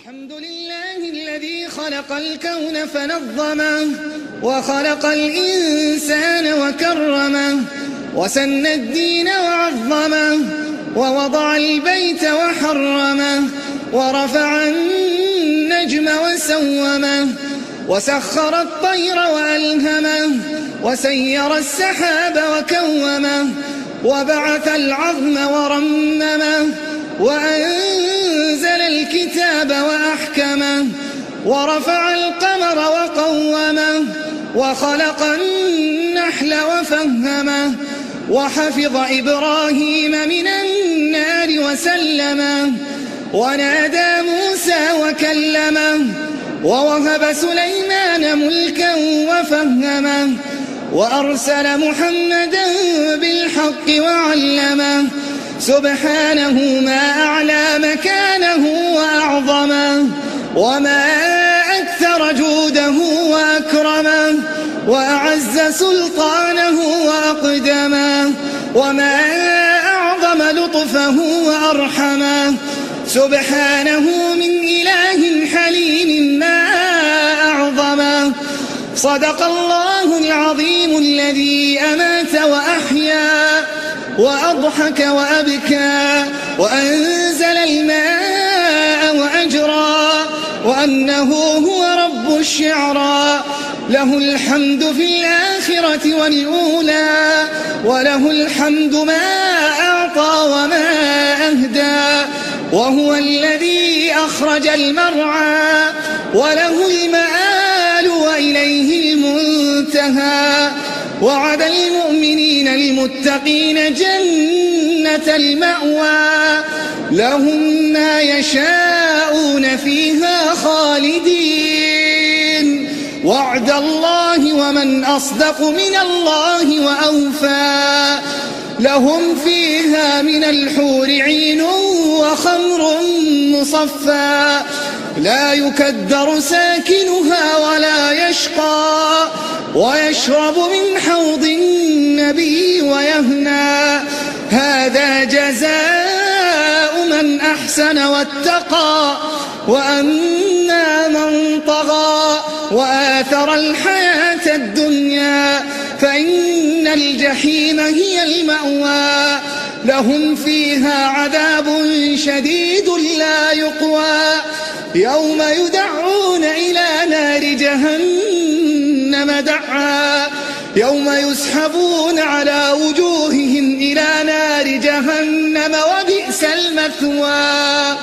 الحمد لله الذي خلق الكون فنظمه، وخلق الإنسان وكرمه، وسن الدين وعظمه، ووضع البيت وحرمه، ورفع النجم وسومه، وسخر الطير وألهمه، وسير السحاب وكومه، وبعث العظم ورممه، وأنزل الكتاب وأحكمه، ورفع القمر وقومه، وخلق النحل وفهمه، وحفظ إبراهيم من النار وسلمه، ونادى موسى وكلمه، ووهب سليمان ملكا وفهمه، وأرسل محمدا بالحق وعلمه. سبحانه ما أعلى مكانه وأعظمه، وما أكثر جوده وأكرمه، وأعز سلطانه وأقدمه، وما أعظم لطفه وأرحمه. سبحانه من إله حليم ما أعظمه. صدق الله العظيم الذي أمات وأحيا وأضحك وأبكى، وأنزل الماء وأجرى، وأنه هو رب الشعرى. له الحمد في الآخرة والأولى، وله الحمد ما أعطى وما أهدى، وهو الذي أخرج المرعى، وله المآل وإليه المنتهى. وعد المؤمنين المتقين جنة المأوى، لهم ما يشاءون فيها خالدين. وعد الله، ومن أصدق من الله وأوفى. لهم فيها من الحور عين وخمر مصفى، لا يكدر ساكنها ولا يشقى، ويشرب من حوض النبي ويهنى. هذا جزاء من أحسن واتقى، وأما من طغى وآثر الحياة الدنيا فإن الجحيم هي المأوى. لهم فيها عذاب شديد لا يقوى، يوم يدعون إلى نار جهنم دعا، يوم يسحبون على وجوههم إلى نار جهنم وبئس المثوى.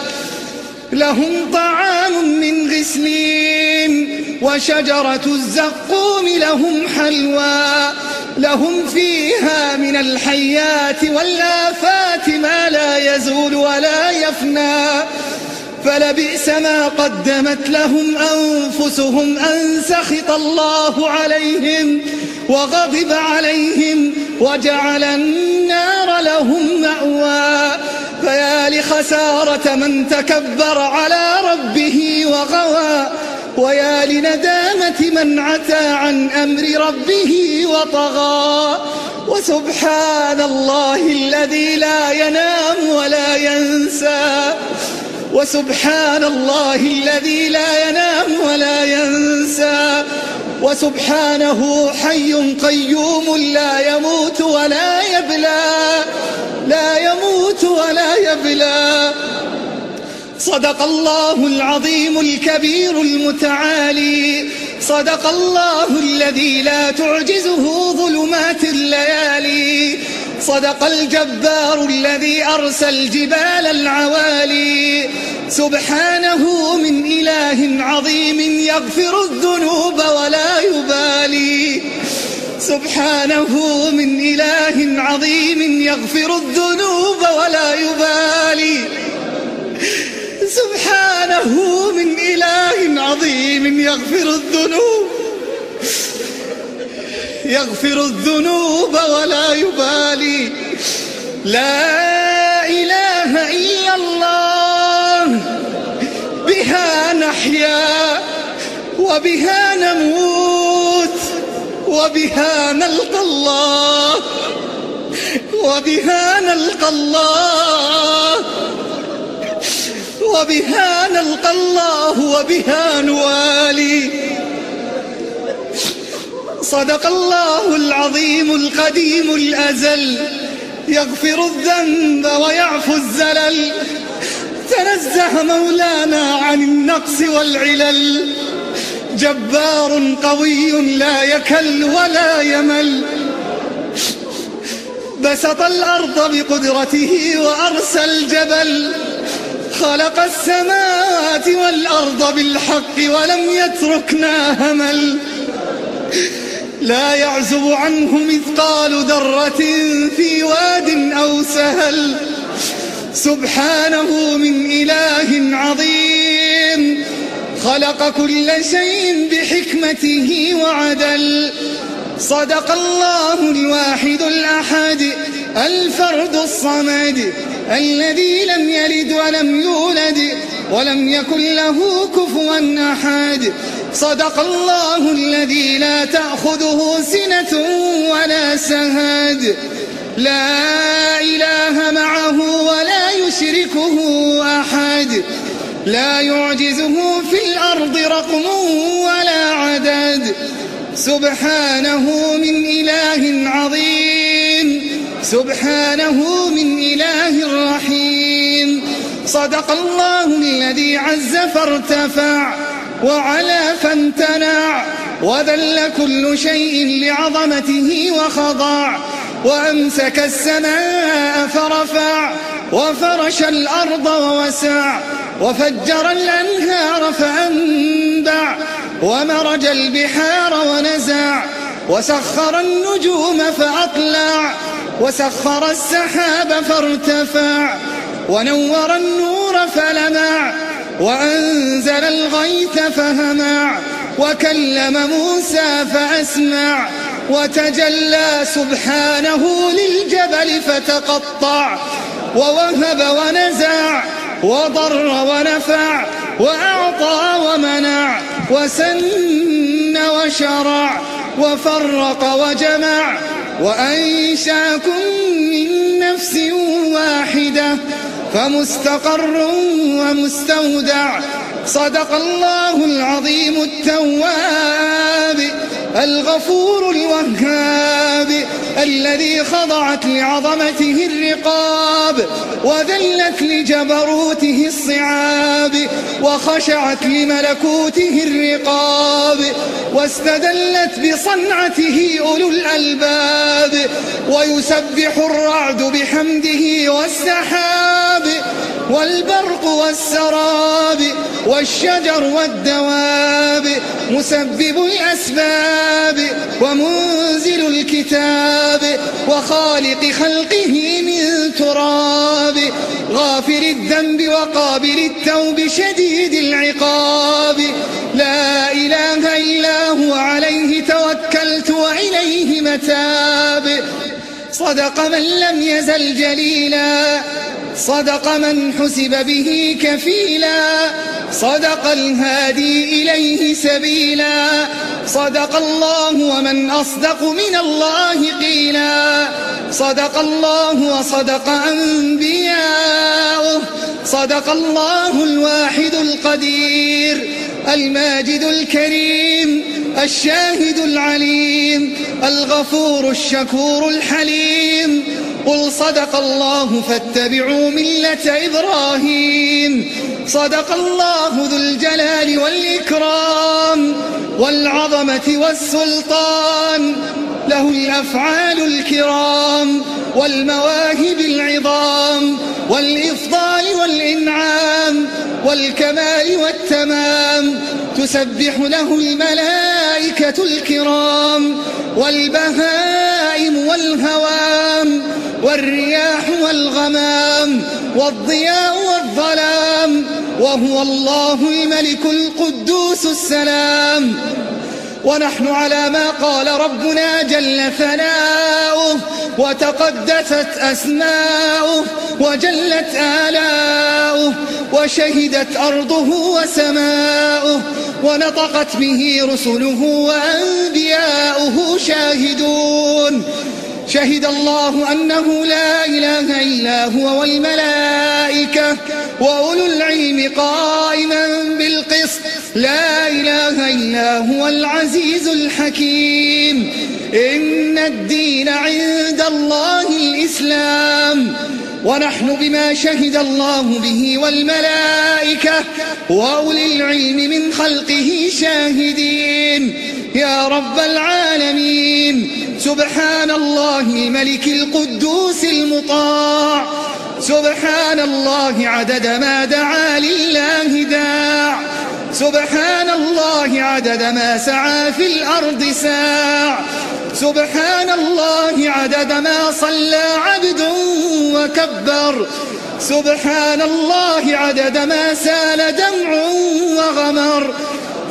لهم طعام من غسلين، وشجرة الزقوم لهم حلوى. لهم فيها من الحيات والآفات ما لا يزول ولا يفنى. فلبئس ما قدمت لهم أنفسهم أن سخط الله عليهم وغضب عليهم وجعل النار لهم مأوى. فيا لخسارة من تكبر على ربه وغوى، ويا لندامة من عتى عن أمر ربه وطغى. وسبحان الله الذي لا ينام ولا ينسى، وسبحان الله الذي لا ينام ولا ينسى. وسبحانه حي قيوم لا يموت ولا يبلى، لا يموت ولا يبلى. صدق الله العظيم الكبير المتعالي. صدق الله الذي لا تعجزه ظلمات الليالي. صدق الجبار الذي أرسى الجبال العوالي. سبحانه من إله عظيم يغفر الذنوب ولا يبالي. سبحانه من إله عظيم يغفر الذنوب ولا يبالي. سبحانه من إله عظيم يغفر الذنوب، يغفر الذنوب ولا يبالي. لا إله إلا الله، بها نحيا وبها نموت وبها نلقى الله، وبها نلقى الله، وبها نلقى الله وبها نوالي. صدق الله العظيم القديم الأزل، يغفر الذنب ويعفو الزلل. تنزه مولانا عن النقص والعلل، جبار قوي لا يكل ولا يمل. بسط الأرض بقدرته وأرسى الجبل، خلق السماوات والأرض بالحق ولم يتركنا همل. لا يعزب عنه مثقال ذرة في واد أو سهل، سبحانه من إله عظيم. خلق كل شيء بحكمته وعدل. صدق الله الواحد الأحد الفرد الصمد، الذي لم يلد ولم يولد ولم يكن له كفوا أحد. صدق الله الذي لا تأخذه سنة ولا سهد، لا إله معه ولا يشركه أحد، لا يعجزه في الأرض رقم ولا عدد. سبحانه من إله عظيم، سبحانه من إله رحيم. صدق الله الذي عز فارتفع، وعلا فامتنع، وذل كل شيء لعظمته وخضع، وأمسك السماء فرفع، وفرش الأرض ووسع، وفجر الأنهار فأنبع، ومرج البحار ونزع، وسخر النجوم فأطلع، وسخر السحاب فارتفع، ونور النور فلمع، وأنزل الغيث فهمع، وكلم موسى فأسمع، وتجلى سبحانه للجبل فتقطع، ووهب ونزع، وضر ونفع، وأعطى ومنع، وسن وشرع، وفرق وجمع، وأنشأكم من نفس واحدة فمستقر ومستودع. صدق الله العظيم التواب الغفور الوهاب، الذي خضعت لعظمته الرقاب، وذلت لجبروته الصعاب، وخشعت لملكوته الرقاب، واستدلت بصنعته أولو الألباب، ويسبح الرعد بحمده والسحاب، والبرق والسراب، والشجر والدواب، مسبب الأسباب، ومنزل الكتاب، وخالق خلقه من تراب، غافر الذنب وقابل التوب، شديد العقاب. لا إله إلا هو، عليه توكلت وإليه متاب. صدق من لم يزل جليلا، صدق من حسب به كفيلا، صدق الهادي إليه سبيلا، صدق الله ومن أصدق من الله قيلا، صدق الله وصدق أنبياؤه، صدق الله الواحد القدير الماجد الكريم الشاهد العليم الغفور الشكور الحليم. قل صدق الله فاتبعوا ملة إبراهيم. صدق الله ذو الجلال والإكرام والعظمة والسلطان، له الأفعال الكرام والمواهب العظام والإفضال والإنعام والكمال والتمام. تسبح له الملائكة الكرام والبهائم والهوام والرياح والغمام والضياء والظلام، وهو الله الملك القدوس السلام. ونحن على ما قال ربنا جل ثناؤه وتقدست أسماؤه وجلت آلاؤه وشهدت أرضه وسماؤه ونطقت به رسله وأنبياؤه شاهدون. شهد الله أنه لا إله إلا هو والملائكة وأولو العلم قائما بالقسط، لا إله إلا هو العزيز الحكيم. إن الدين عند الله الإسلام، ونحن بما شهد الله به والملائكة وأولي العلم من خلقه شاهدين. يا رب العالمين. سبحان الله الملك القدوس المطاع. سبحان الله عدد ما دعا لله داع. سبحان الله عدد ما سعى في الأرض ساع. سبحان الله عدد ما صلى عبد وكبر. سبحان الله عدد ما سال دمع وغمر.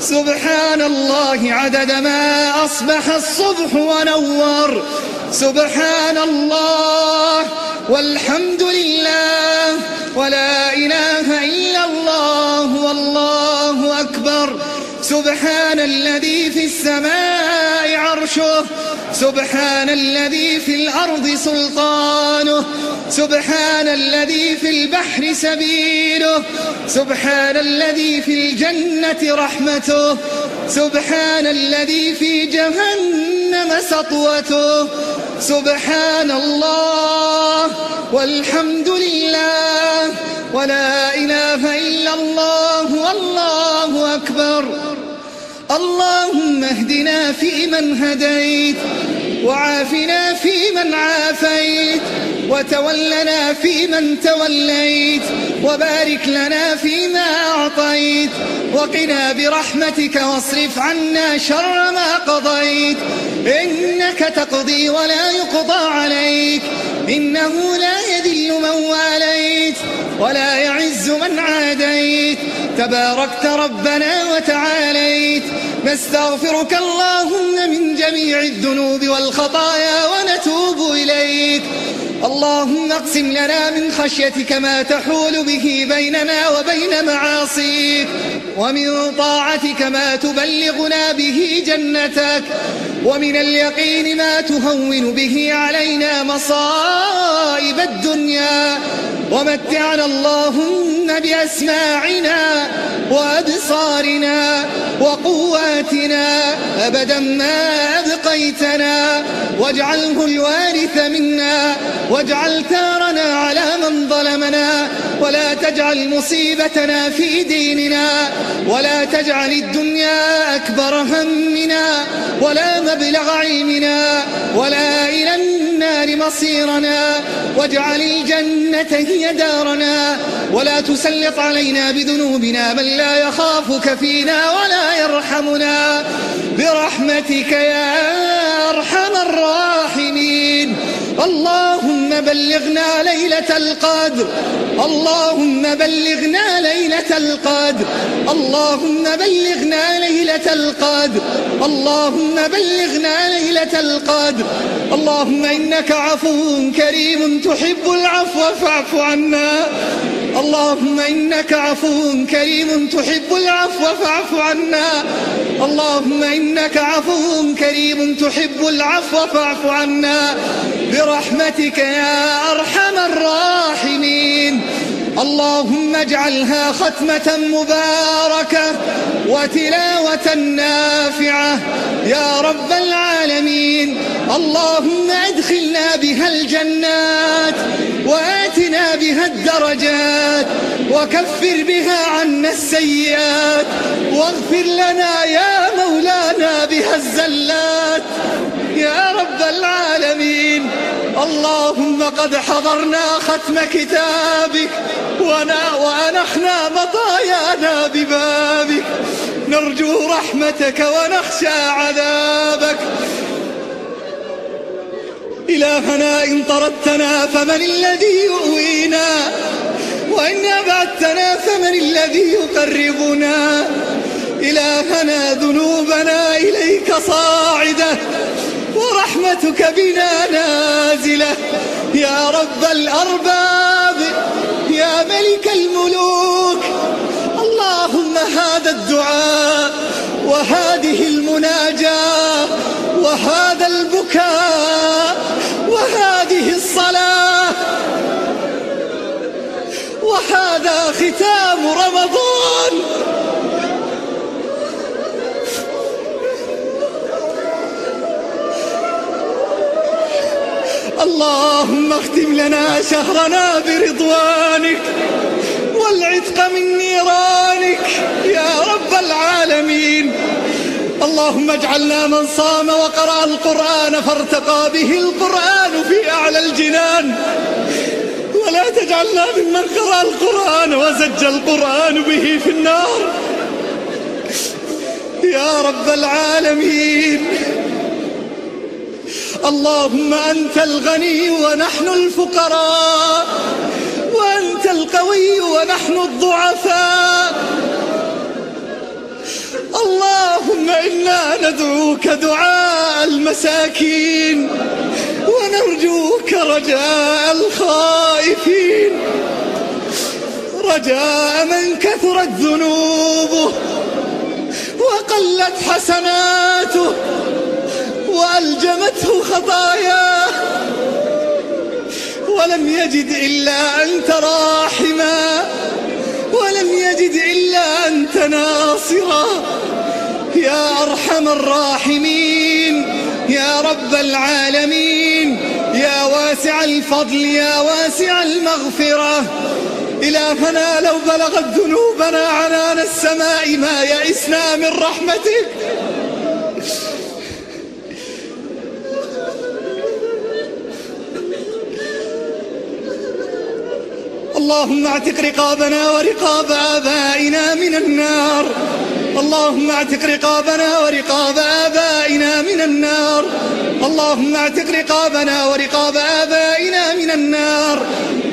سبحان الله عدد ما أصبح الصبح ونور. سبحان الله والحمد لله ولا إله إلا الله والله أكبر. سبحان الذي في السماء عرشه. سبحان الذي في الأرض سلطانه. سبحان الذي في البحر سبيله. سبحان الذي في الجنة رحمته. سبحان الذي في جهنم سطوته. سبحان الله والحمد لله ولا إله إلا الله والله أكبر. اللهم اهدنا فيمن هديت، وعافنا فيمن عافيت، وتولنا فيمن توليت، وبارك لنا فيما أعطيت، وقنا برحمتك واصرف عنا شر ما قضيت. إنك تقضي ولا يقضى عليك، إنه لا يذل من واليت ولا يعز من عاديت. تباركت ربنا وتعاليت. نستغفرك اللهم من جميع الذنوب والخطايا ونتوب إليك. اللهم اقسم لنا من خشيتك ما تحول به بيننا وبين معاصيك، ومن طاعتك ما تبلغنا به جنتك، ومن اليقين ما تهون به علينا مصائب الدنيا. ومتعنا اللهم بأسماعنا وأبصارنا وقواتنا أبدا ما أبقيتنا، واجعله الوارث منا، واجعل ثارنا على من ظلمنا، ولا تجعل مصيبتنا في ديننا، ولا تجعل الدنيا أكبر همنا ولا مبلغ علمنا، ولا إلى النار مصيرنا، واجعل الجنة هي دارنا، ولا تسلط علينا بذنوبنا من لا يخافك فينا ولا يرحمنا، برحمتك يا أرحم الراحمين. اللهم بلغنا ليلة القدر، اللهم بلغنا ليلة القدر، اللهم بلغنا ليلة القدر، اللهم بلغنا ليلة القدر. اللهم إنك عفو كريم تحب العفو فاعف عنا. اللهم إنك عفو كريم تحب العفو فاعف عنا. اللهم إنك عفو كريم تحب العفو فاعف عنا، برحمتك يا أرحم الراحمين. اللهم اجعلها ختمة مباركة وتلاوة نافعة يا رب العالمين. اللهم أدخلنا بها الجنات، وآتنا بها الدرجات، وكفر بها عنا السيئات، واغفر لنا يا مولانا بها الزلات يا رب العالمين. اللهم قد حضرنا ختم كتابك وأنحنا مطايانا ببابك، نرجو رحمتك ونخشى عذابك. إلهنا إن طردتنا فمن الذي يؤوينا، وإن أبعدتنا فمن الذي يقربنا. إلهنا ذنوبنا إليك صاعدة، ورحمتك بنا نازلة. يا رب الأرباب، يا ملك الملوك، اللهم هذا الدعاء وهذه المناجاة وهذا البكاء وهذا اللهم اختم لنا شهرنا برضوانك والعتق من نيرانك يا رب العالمين. اللهم اجعلنا من صام وقرأ القرآن فارتقى به القرآن في أعلى الجنان، ولا تجعلنا ممن قرأ القرآن وزج القرآن به في النار يا رب العالمين. اللهم أنت الغني ونحن الفقراء، وأنت القوي ونحن الضعفاء. اللهم إنا ندعوك دعاء المساكين، ونرجوك رجاء الخائفين، رجاء من كثرت ذنوبه وقلت حسناته وألجمته خطاياه، ولم يجد إلا أنت راحما، ولم يجد إلا أنت ناصرا. يا أرحم الراحمين، يا رب العالمين، يا واسع الفضل، يا واسع المغفرة. إلهنا لو بلغت ذنوبنا عنان السماء ما يئسنا من رحمتك. اللهم اعتق رقابنا ورقاب آبائنا من النار. اللهم اعتق رقابنا ورقاب آبائنا من النار. اللهم اعتق رقابنا ورقاب آبائنا من النار.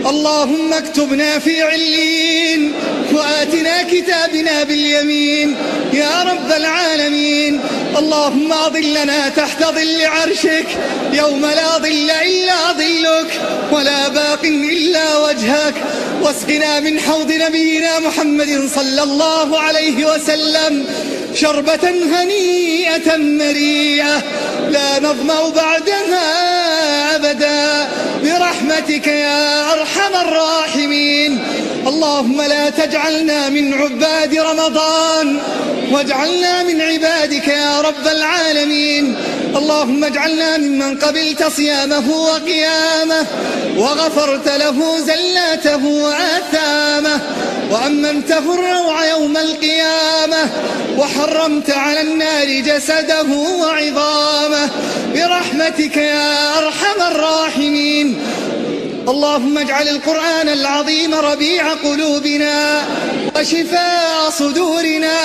اللهم اكتبنا في عليين وآتنا كتابنا باليمين يا رب العالمين. اللهم أظلنا تحت ظل عرشك يوم لا ظل إلا ظلك ولا باق إلا وجهك، واسقنا من حوض نبينا محمد صلى الله عليه وسلم شربة هنيئة مريئة لا نظمأ بعدها أبدا برحمتك يا أرحم الراحمين. اللهم لا تجعلنا من عباد رمضان، واجعلنا من عبادك يا رب العالمين. اللهم اجعلنا ممن قبلت صيامه وقيامه، وغفرت له زلاته وآثامه، وأمنته الروع يوم القيامة، وحرمت على النار جسده وعظامه برحمتك يا أرحم الراحمين. اللهم اجعل القرآن العظيم ربيع قلوبنا، وشفاء صدورنا،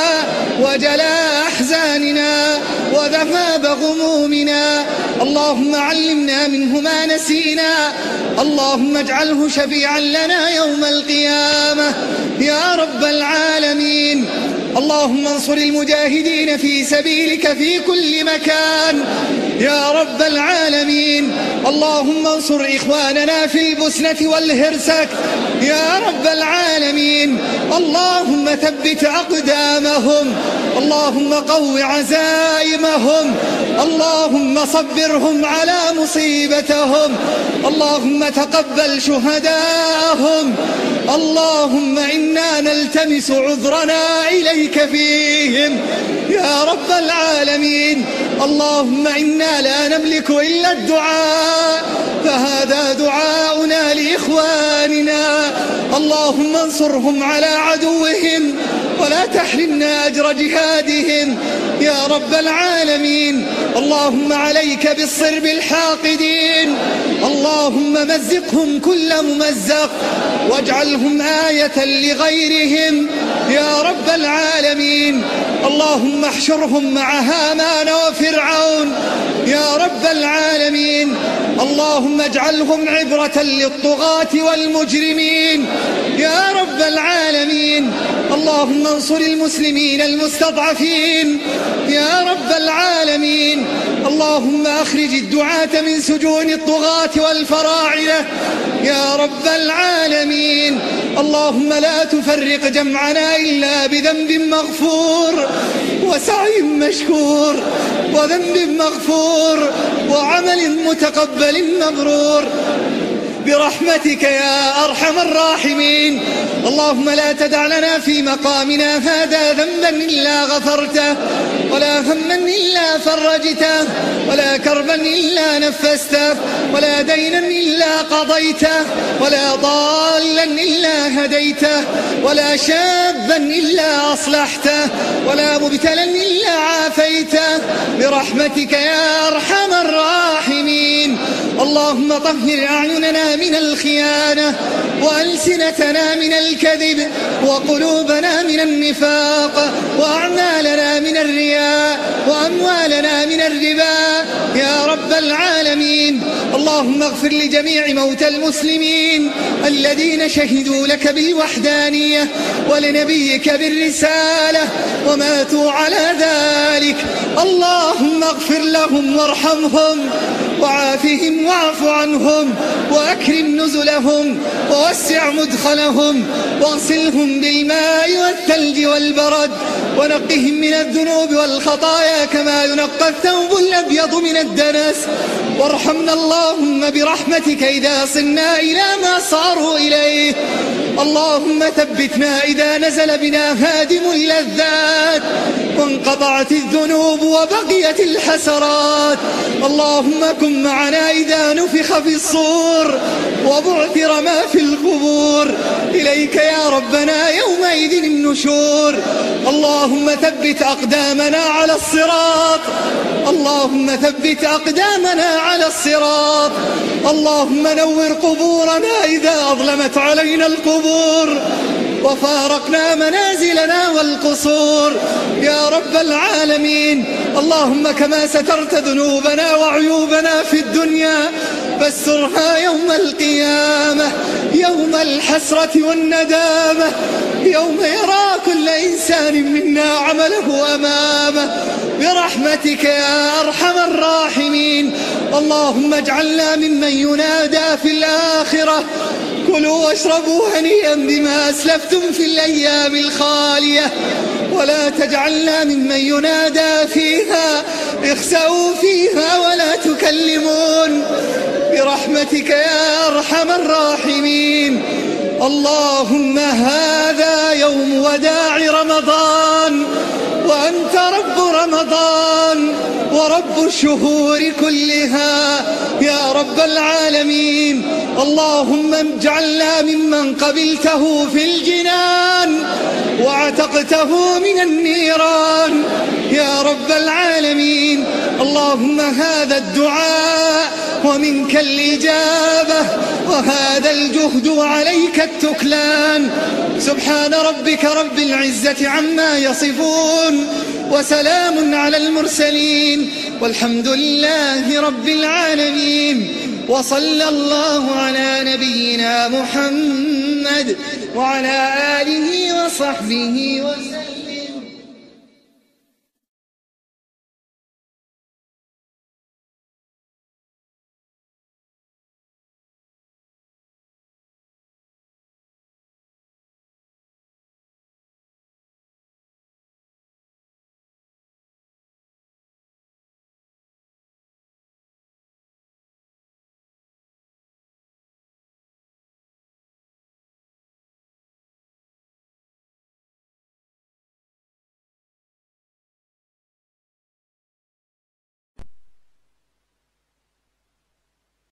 وجلاء أحزاننا، وذهاب غمومنا. اللهم علمنا منه ما نسينا، اللهم اجعله شفيعا لنا يوم القيامة يا رب العالمين. اللهم انصر المجاهدين في سبيلك في كل مكان يا رب العالمين. اللهم انصر إخواننا في البوسنة والهرسك يا رب العالمين. اللهم ثبت أقدامهم، اللهم قو عزائمهم، اللهم صبرهم على مصيبتهم، اللهم تقبل شهداءهم. اللهم إنا نلتمس عذرنا إليك فيهم يا رب العالمين. اللهم إنا لا نملك إلا الدعاء، فهذا دعاؤنا لإخواننا. اللهم انصرهم على عدوهم ولا تحرمنا أجر جهادهم يا رب العالمين. اللهم عليك بالصرب الحاقدين، اللهم مزقهم كل ممزق واجعلهم آية لغيرهم يا رب العالمين. اللهم احشرهم مع هامان وفرعون يا رب العالمين. اللهم اجعلهم عبرة للطغاة والمجرمين يا رب العالمين. اللهم انصر المسلمين المستضعفين يا رب العالمين. اللهم أخرج الدعاة من سجون الطغاة والفراعنة يا رب العالمين. اللهم لا تفرق جمعنا إلا بذنب مغفور وسعي مشكور وذنب مغفور وعمل متقبل مبرور برحمتك يا أرحم الراحمين. اللهم لا تدع لنا في مقامنا هذا ذنبا إلا غفرته، ولا هما إلا فرجته، ولا كربا إلا نفسته، ولا دينا إلا قضيته، ولا ضالا إلا هديته، ولا شابا إلا أصلحته، ولا مبتلا إلا عافيته، برحمتك يا أرحم الراحمين. اللهم طهر أعيننا من الخيانة، وألسنتنا من الكذب، وقلوبنا من النفاق، وأعمالنا من الرياء، وأموالنا من الربا، يا رب العالمين. اللهم اغفر لجميع موتى المسلمين الذين شهدوا لك بالوحدانية ولنبيك بالرسالة وماتوا على ذلك. اللهم اغفر لهم وارحمهم وعافهم واعف عنهم، وأكرم نزلهم ووسع مدخلهم، واغسلهم بالماء والثلج والبرد، ونقهم من الذنوب والخطايا كما ينقى الثوب الأبيض من الدنس. وارحمنا اللهم برحمتك إذا صرنا إلى ما صاروا إليه. اللهم ثبتنا إذا نزل بنا هادم اللذات، وانقطعت الذنوب وبقيت الحسرات. اللهم كن معنا إذا نفخ في الصور وبعثر ما في القبور. إليك يا ربنا يومئذ النشور. اللهم ثبت أقدامنا على الصراط. اللهم ثبت أقدامنا على الصراط. اللهم نور قبورنا إذا أظلمت علينا القبور وفارقنا منازلنا والقصور، يا رب العالمين. اللهم كما سترت ذنوبنا وعيوبنا في الدنيا فاسترها يوم القيامة، يوم الحسرة والندامة، يوم يرى كل إنسان منا عمله أمامه، برحمتك يا أرحم الراحمين. اللهم اجعلنا ممن ينادى في الآخرة: كلوا واشربوا هنيئا بما أسلفتم في الأيام الخالية. ولا تجعلنا ممن ينادى فيها: اخسأوا فيها ولا تكلمون، برحمتك يا أرحم الراحمين. اللهم هذا يوم وداع رمضان، وأنت رب رمضان ورب الشهور كلها، يا رب العالمين. اللهم اجعلنا ممن قبلته في الجنان وعتقته من النيران، يا رب العالمين. اللهم هذا الدعاء ومنك الإجابة، وهذا الجهد وعليك التكلان. سبحان ربك رب العزة عما يصفون، وسلام على المرسلين، والحمد لله رب العالمين. وصلى الله على نبينا محمد وعلى آله وصحبه وسلم.